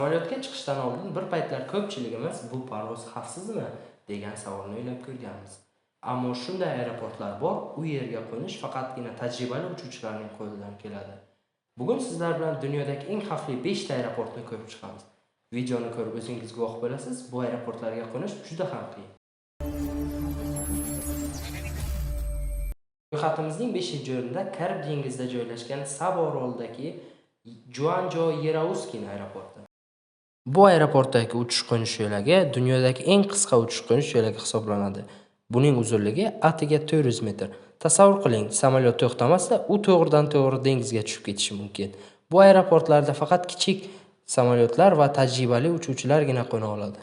Samolyotga chiqishdan oldin bir paytlar ko'pchiligimiz bu parvoz xavfsizmi degan savolni o'ylab ko'rganmiz. Ammo shunday aeroportlar bor, u yerga qo'nish faqatgina tajribali uchuvchilarning qo'lidan keladi. Bugun sizlar bilan dunyodagi eng xavfli 5 ta aeroportni ko'rib chiqamiz. Videoni ko'rib o'zingiz guvoh bo'lasiz, bu aeroportlarga qo'nish juda ham qiyin. Ro'yxatimizning 5-o'rinda Karib dengizida joylashgan Sabo orolidagi Juanjo Yerauskin aeroporti. Bu aeroportdagi uchish qo'nish yo'lagi dunyodagi eng qisqa uchish qo'nish yo'lagi hisoblanadi. Buning uzunligi atiga 400 metr. Tasavvur qiling, samolyot to'xtamasa, u to'g'ridan-to'g'ri dengizga tushib ketishi mumkin. Bu aeroportlarda faqat kichik samolyotlar va tajribali uchuvchilargina qo'na oladi.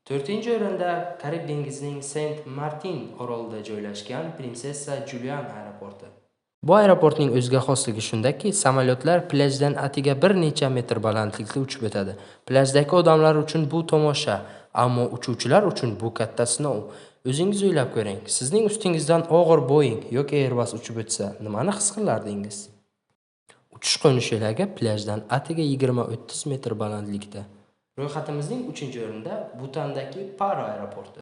4-o'rinda Karib dengizining Sent Martin orolida joylashgan Prinsessa Julian aeroporti. Bu aeroportning o'ziga xosligi shundaki, samolyotlar plyajdan atiga bir necha metr balandlikda uchib o'tadi. Plyajdagi odamlar uchun bu tomosha, ammo uchuvchilar uchun bu katta sinov. O'zingiz o'ylab ko'ring, sizning ustingizdan og'ir Boeing yoki Airbus uchib o'tsa, nimani his qilardingiz? Uchish qo'nish yo'lagi plyajdan atiga 20-30 metr balandlikda. Ro'yxatimizning 3-o'rinda Butandagi Paro aeroporti.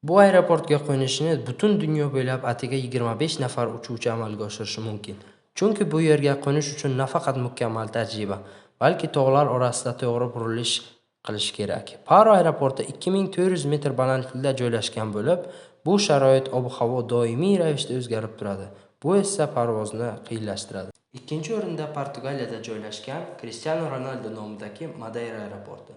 Bu aeroportga qo'nishni butun dunyo bo'ylab atiga 25 nafar uchuvchi amalga oshirishi mumkin. Chunki bu yerga qo'nish uchun nafaqat mukammal tajriba, balki tog'lar orasida to'g'ri burilish qilish kerak. Paro aeroporti 2400 metr balandlikda joylashgan bo'lib, bu sharoit ob-havo doimiy ravishda o'zgarib turadi. Bu esa parvozni qiyinlashtiradi. 2-o'rinda Portugaliyada joylashgan Cristiano Ronaldo nomidagi Madeira aeroporti.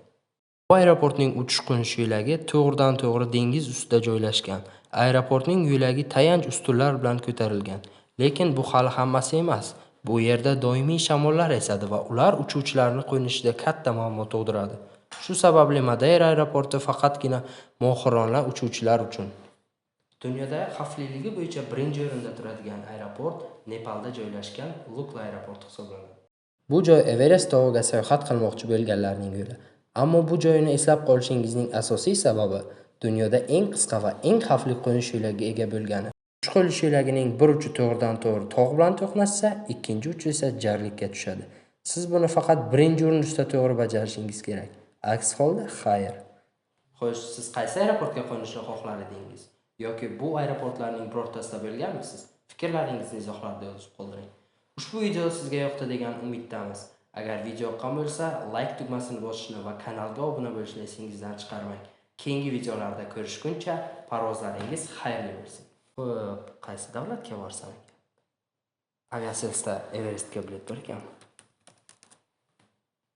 Bu aeroportning uchish qo'nish yo'lagi to'g'ridan-to'g'ri dengiz ustida joylashgan. Aeroportning yo'lagi tayanch ustunlar bilan ko'tarilgan. Lekin bu hali hammasi emas. Bu yerda doimiy shamollar esadi va ular uchuvchilarni qo'nishida katta muammo tug'diradi. Shu sababli Madeira aeroporti faqatgina mohirona uchuvchilar uchun. Dunyoda xavfliligi bo'yicha 1-o'rinda turadigan aeroport Nepalda joylashgan Lukla aeroporti hisoblanadi. Bu joy Everest tog'iga sayohat qilmoqchi bo'lganlarning yo'li. Ammo bu joyni eslab qolishingizning asosiy sababi dunyoda eng qisqa va eng xavfli qo'nish yo'lagiga ega bo'lgani. Uchish qo'nish yo'lagining bir uchi to'g'ridan-to'g'ri tog' bilan to'qnashsa, ikkinchi uchi esa jarlikka tushadi. Siz buni faqat birinchi urinishda to'g'ri bajarishingiz kerak. Aks holda xayr. Xo'sh, siz qaysi aeroportga qo'nishni xohlar edingiz? Yoki bu aeroportlarning birortasida bo'lganmisiz? Fikrlaringizni izohlarda yozib qoldiring. Ushbu video sizga yoqdi degan umiddamiz. Agar video yoqqan bo'lsa, like tugmasini bosishni va kanalga obuna bo'lishni esingizdan chiqarmang. Keyingi videolarda ko'rishguncha parvozlaringiz xayrli bo'lsin. Xo'p, qaysi davlatga borsam ekan? Aviassalesda Everestga bilet bor ekanmi?